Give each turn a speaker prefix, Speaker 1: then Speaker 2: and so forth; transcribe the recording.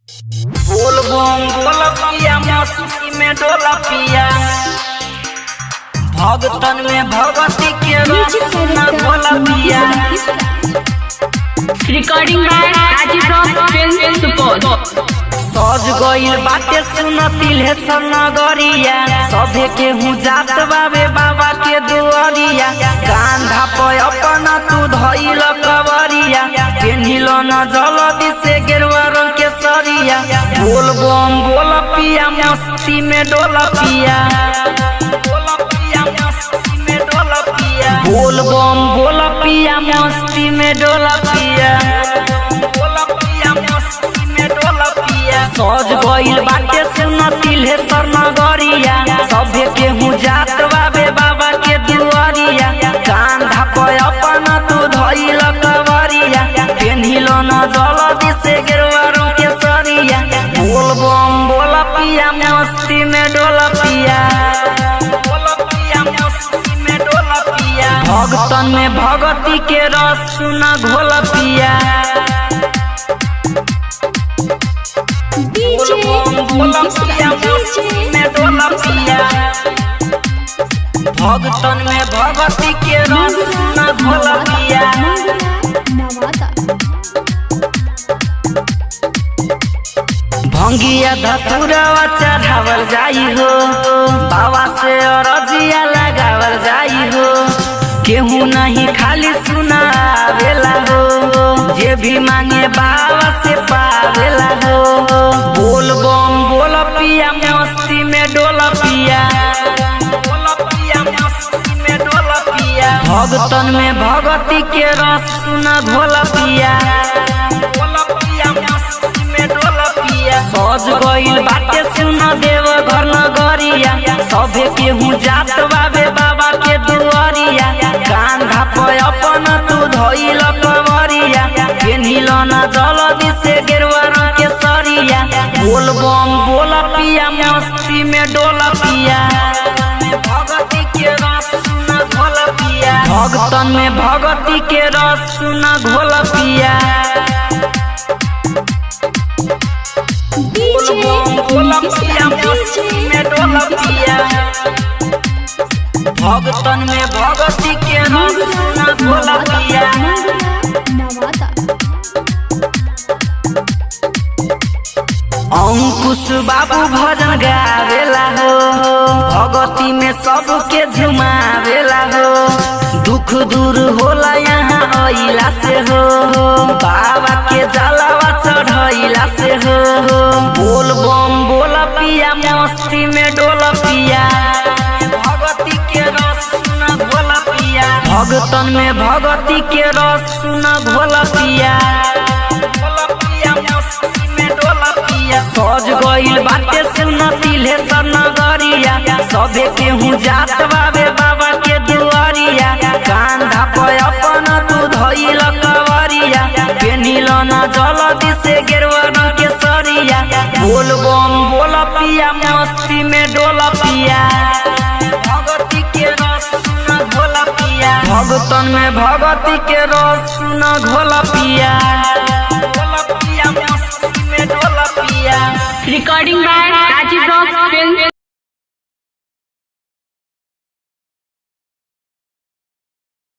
Speaker 1: बोल बम बोल पिया, मस्ती में डोला पिया, भगतन में भगवती के रस
Speaker 2: म्यूजिक
Speaker 1: न भोला पिया।
Speaker 2: Director
Speaker 3: recording by Rajiv rock film Supaul.
Speaker 1: सज गइल बाटे सुन तिल्हे नगरिया, सभे के हूँ जात बाबे बाबा के दुआरिया। कांधा पे अपना तू धइल कवरिया, पेन्हिल न जलदी से गेरुआ रंग के सरिया। बोल बम बोल पिया, मस्ती में डोल पिया, बोल बम बोल पिया, मस्ती में डोल पिया, सज गइल बाटे सुन तिल्हे नगरिया, सभे केहू जात बाबे बाबा के दुआरिया। कांधा पे अपना तू धइल कवरिया, पेन्हिल न जलदी से गेरुआ रंग के सरिया। बोल बम बोल पिया, मस्ती में डोल पिया, भगतन में भगती के रस सुन घोल पिया।
Speaker 2: डीजे नीतीश राज,
Speaker 1: भगतन में भगती के रस न घोल पिया।
Speaker 2: नवादा।
Speaker 1: भंगिया धतुरवा चढ़ावल जाई हो, बाबा से अरजिया लगावल जाई हो। केहू नहीं खाली सुनावेला हो, जे भी मांगे बाबा से पावेला हो। बोल बम बोल पिया, मस्ती में डोल पिया, भगतन में भगती के रस सुन घोल पिया। सज गइल बाटे सुन देव घर नगरिया, सभे केहू जात बाबे बाबा के दुआरिया। कांधा पे अपना तू धइल कवरिया, पेन्हिल न जलदी से गेरुआ रंग के सरिया। बोल बम बोल पिया, मस्ती में डोल पिया, भगतन में भगती के रस सुन घोल पिया।
Speaker 2: डीजे नीतीश राज,
Speaker 1: पिया भगतन में भगती के रस सुन घोल पिया।
Speaker 2: नवादा।
Speaker 1: अंकुश बाबू भजन गावेला हो, भगती में सबके झुमावेला हो। दुख दूर होला यहाँ अइला से हो, बाबा के जलावा चढ़ैला से हो। बोल बम बोल पिया, मस्ती में डोल पिया, भगतन में भगती के रस सुन घोल पिया। सज गइल बाटे सुन तिल्हे नगरिया, सभे केहू जात बाबे बाबा के दुआरिया। कांधा पे अपना तू धइल कवरिया, पेन्हिल न जलदी से गेरुआ रंग के सरिया। बोल बम बोल पिया, मस्ती में डोल पिया, भगतन में भगती के रस सुन घोल पिया।
Speaker 3: Recording by Rajiv rock film.